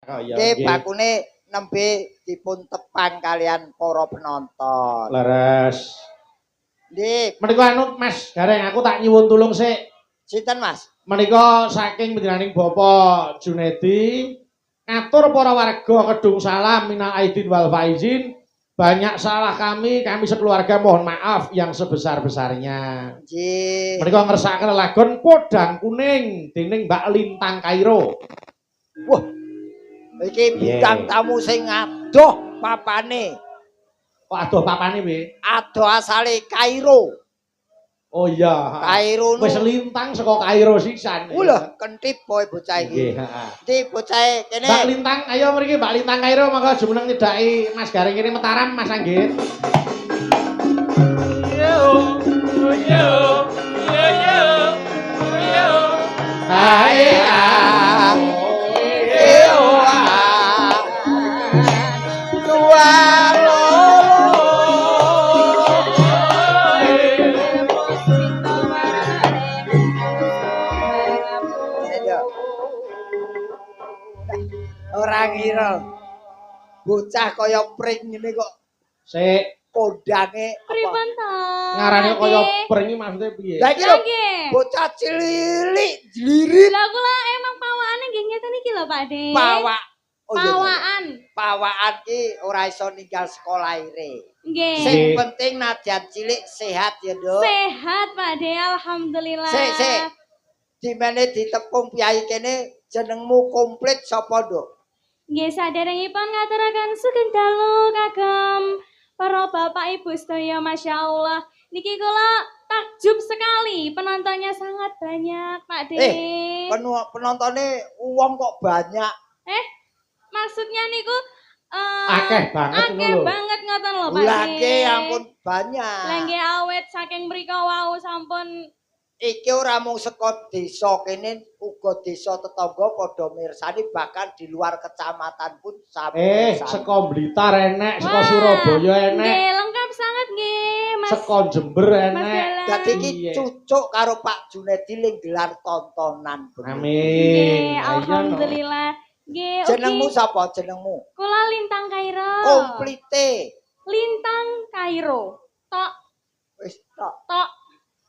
Oh iya. Nggih, bakune nembe dipun tepang kalian para penonton. Leres. Nggih. Menika anu Mas Gareng, aku tak nyuwun tulung sik. Sinten, Mas? Menika saking panjenenganing Bapak Junedi ngatur para warga Kedung Salam minal aidin wal faizin, banyak salah kami, kami sekeluarga mohon maaf yang sebesar-besarnya. Nggih. Menika ngersakaken lagon Podang Kuning dening Mbak Lintang Kairo. Wah. Iki bintang tamu sing adoh papane. Kok adoh papane piye? Adoh asale Kairo. Oh iya. Kairo. Wis lintang saka Kairo sisan. Lho, kentip poe bocah iki. Nggih, heeh. Ndi bocahe kene? Mbak Lintang, ayo mriki Mbak Lintang Kairo, monggo jumeneng nyedhaki Mas Gareng kene Mataram Mas Anggit. Yo yo yo yo yo. Ae ah. Ewa. Dua loro. Ora ngira. Bocah kaya pring ngene kok Sik kondange apa? Pripun to? Ngarane kaya pring iki maksude piye? Lah iki lho bocah cilik jlirit. Lah kula emang pawakane nggih ngeten iki lho Pak De. Pawak. Oh, iya, Pawaan. Pawaan ki ora iso ninggal sekolah ire. Nggih. Sing penting nadyan cilik sehat ya, Nduk. Sehat Pak De, alhamdulillah. Sik, sik. Dimene ditepung piyai kene jenengmu komplit sapa, Nduk? Nggih, saderengipun ngaturaken sugeng dalu kagem para bapak ibu sedaya, Masya Allah. Niki kula takjub sekali, penontonnya sangat banyak, Pak De. Penontone wong kok banyak. Maksudnya niku akeh banget ngono akeh lho. banget ngoten lho, Pak De. Lah nggih ampun banyak. Lah nggih awet saking mriko wau sampun. Iki ora mung saka desa kene, uga desa tetangga padha mirsani, bahkan di luar kecamatan pun sami. Saka Blitar enek, saka Surabaya enek. Nggih, lengkap sangat nggih, Mas. Saka Jember enek. Dadi iki cucuk karo Pak Junedi ling gelar tontonan. Amin. Nggih, alhamdulillah. Nggih, jenengmu sapa jenengmu? Kula Lintang Kairo. Komplite. Lintang Kairo. Tok. Wis tok. Tok.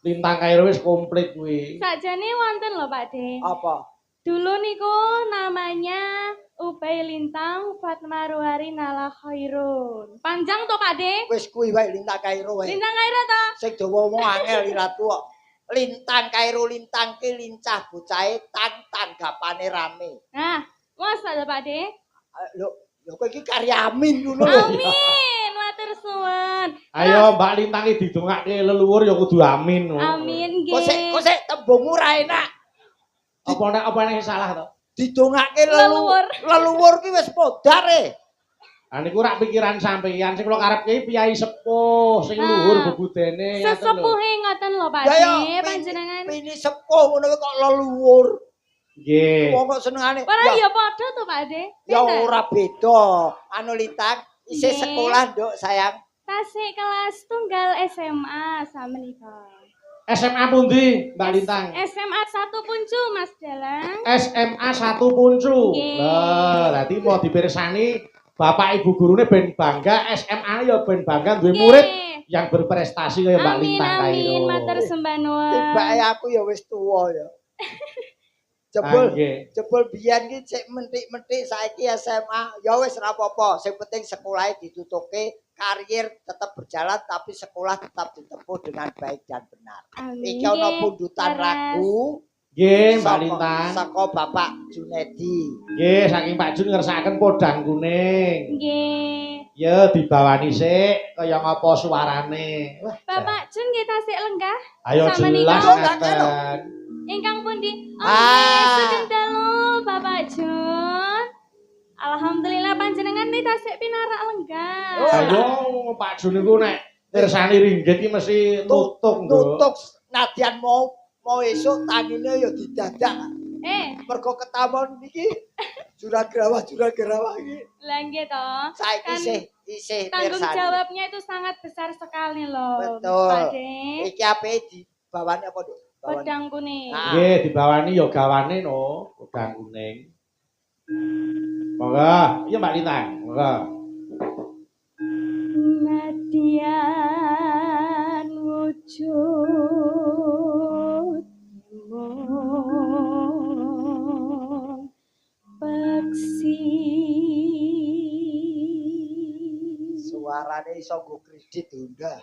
Lintang Kairo wis komplit kuwi. Sakjane wonten lho Pak De. Apa? Dulu niku namanya Ubay Lintang Fatma Ruhari Nala Khairun. Panjang to Pak De? Wis kuwi wae Lintang Kairo wae. Lintang Kairo to? Sing dawa omong angel iratu kok. Lintang Kairo lintang ki lincah bocahe tang tanggapane rame. Nah, masa to Pak De? Lho, lho kowe iki karya amin ngono lho. Amin, matur suwun. Ayo Mbak Lintang iki didongake leluhur ya kudu amin. Amin nggih. Kok sik tembungmu ra enak. Apa nek salah to? Didongake leluhur. Leluhur ki wis modar e. Ha niku rak pikiran sampeyan sing kula karepke piyai sepuh sing luhur bebudene. Sesepuhe ngoten lho Pak De, panjenengan. Pini sepuh ngono kok leluhur. Nggih. Wong kok senengane. Ora ya padha to Pak De. Ya ora beda. Anu Lintang isih sekolah Nduk sayang. Tasik kelas tunggal SMA samenika. SMA pundi Mbak Lintang? SMA 1 Puncu Mas Dalang. SMA 1 Puncu. Lho, dadi mau dipirsani bapak ibu gurune ben bangga, SMA ya ben bangga duwe murid yang berprestasi kaya Mbak Lintang Kairo. Amin, matur sembah nuwun. Tibake aku ya wis tuwa ya. Jebul biyen ki cek mentik-mentik saiki SMA ya wis ora apa-apa, sing penting sekolahe ditutuke, karir tetap berjalan tapi sekolah tetap ditempuh dengan baik dan benar. Amin. Iki ana pundutan lagu. Nggih, Mbak Lintang. Saka Bapak Junedi. Nggih, saking Pak Jun ngersakaken Podang Kuning. Nggih. Ya dibawani sik kaya ngapa suarane. Wah, Bapak Jun nggih tasik lenggah. Ayo jelas ngaten. Ingkang pundi? Oh, sugeng dalu Bapak Jun. Alhamdulillah panjenengan niki tasik pinarak lenggah. Ayo Pak Jun niku nek mirsani ringgit iki mesti tutuk, Tutuk nadyan mau esuk tangine ya didadak. Mergo ketamon iki jurang gerawah iki. Lah nggih to. Saiki isih tanggung jawabnya itu sangat besar sekali loh. Betul. Pak De. Iki ape dibawani apa, Nduk? Podang kuning. Nggih, dibawani ya gawane no, podang kuning. Monggo, iya Mbak Lintang, monggo. Nadyan wujud mung peksi. Suarane iso nggo kredit Honda.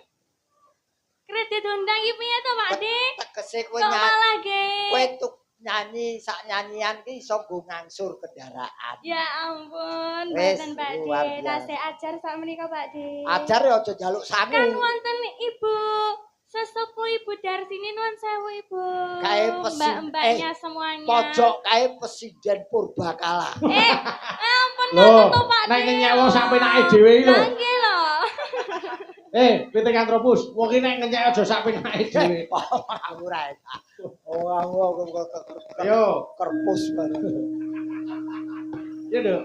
Kredit Honda iki piye to, Pak De? Tegese kowe Kok nyanyi, malah ge? kowe tuk nyanyi sak nyanyian ki iso nggo ngangsur kendaraan. Ya ampun, Wis, mboten Pak De. luar biasa. Tasih ajar sak menika Pak De. Ajar ya aja njaluk sangu. Kan wonten Ibu sesepuh Ibu Darsini, nuwun sewu Ibu. Kae Mbak-mbaknya semuanya. Pojok kae presiden purbakala. Ampun Lho, ngoten to Pak nek De. ngenyek wong sak penake dhewe iki lho. Lah nggih lho. Pithecanthropus, wong ki nek ngenyek aja sak penake dhewe. Aku ora enak. Oh, aku Ayo, kerpus bareng. iya, Nduk.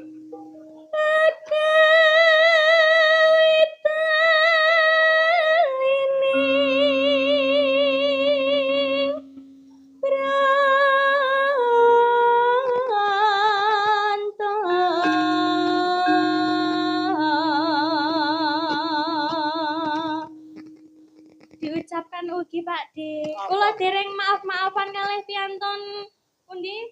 Diucapkan ugi Pak De. Kula dereng maaf-maafan kalih piantun pundi?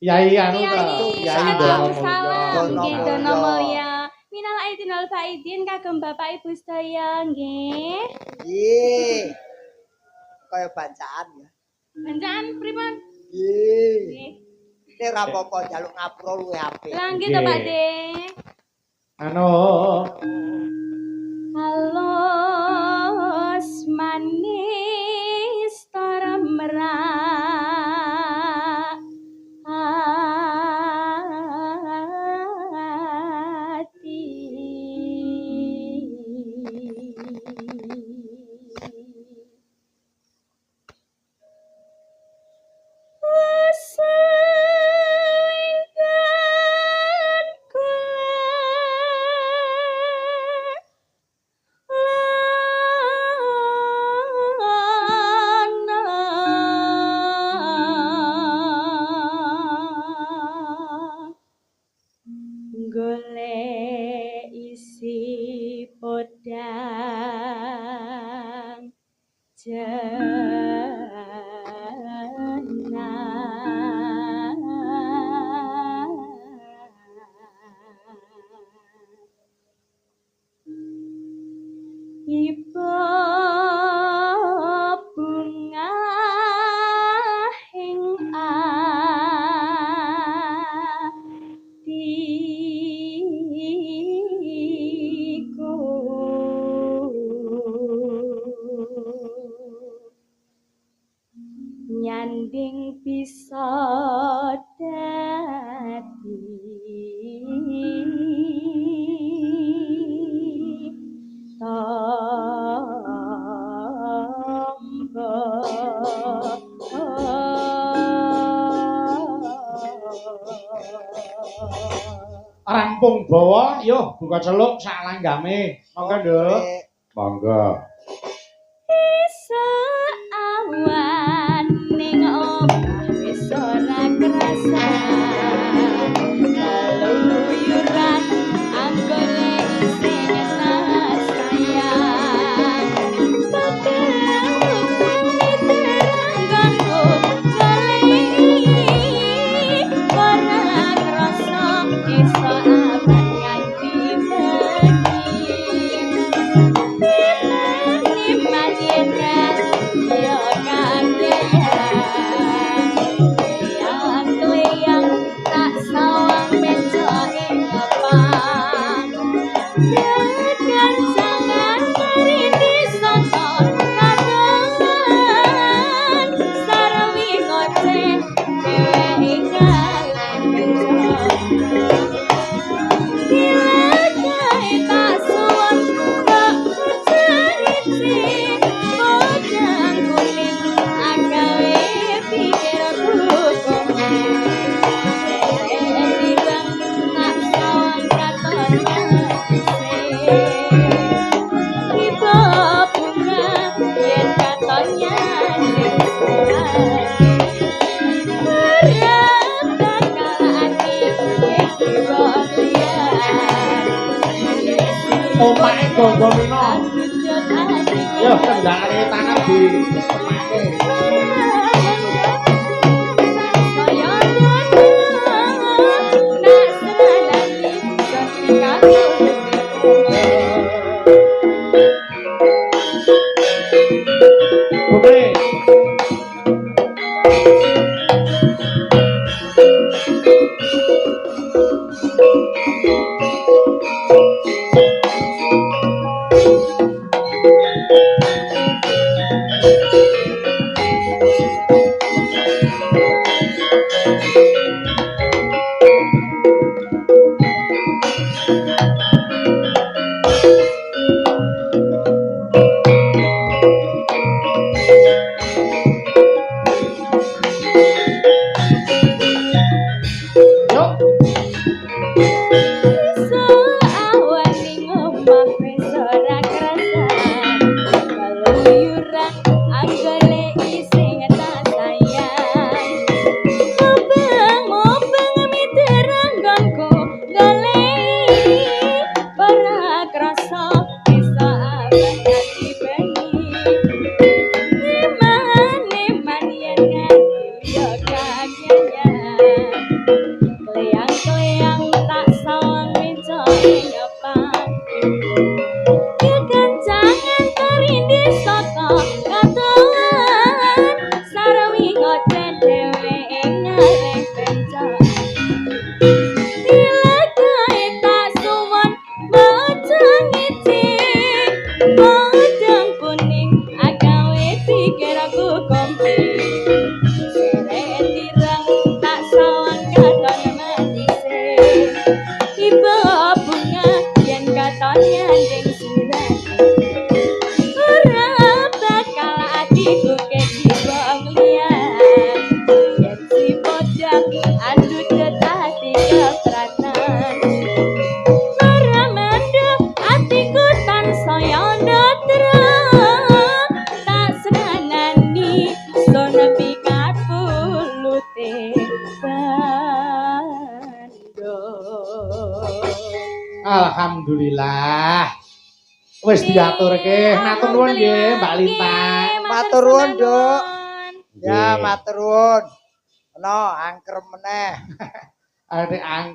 Yai anu ta, Kiai Yai Salam Dono salam Mulya. nggih Dono Mulya. Minal aidin wal faidin kagem Bapak Ibu sedaya nggih. Nggih. Kaya bancaan ya. Bancaan pripun? Nggih. Nggih. Nek ora apa-apa njaluk ngapura luwih apik. Lah nggih to Pak De. Anu, Halus manis tora merak ati. Wasengkan kula lana golek isi podang jenang. Iba bunga ing atiku nyanding bisa dadi tombo. Rampung bawa, yo buka celuk sak langgame. Monggo, Nduk. Monggo. Isa awan ning omah wis ora krasa. Keluyuran anggone isih sayang. Nggonku bali ora krasa iso awan nganti bengi. Omahe Gonggo Mino. Yo kendangane tangan di temake. Bumi. Yuk. Kleyang-kleyang tak sawang mecoe nyepak. Kekencangan terindi saka katoan sarwi ngoceh dhewe ing ngalih bencokan. Dilekae tak suwun maca ngiti podang kuning agawe pikirku komplit. Seret ireng tak sawang katon manise. Iba bunga yen katon nyanding surat. Ora bakal atiku keciwong liyan. Yen si podang andut ati kepratan. Ora mendem atiku tansaya netra. Tak senanani sono pikat pulute bandung. Alhamdulillah. Wis diaturke. Matur nuwun nggih, Mbak Lintang. Matur nuwun, Nduk. Ya, Nggih. matur nuwun. Ono angker meneh. Ade angker.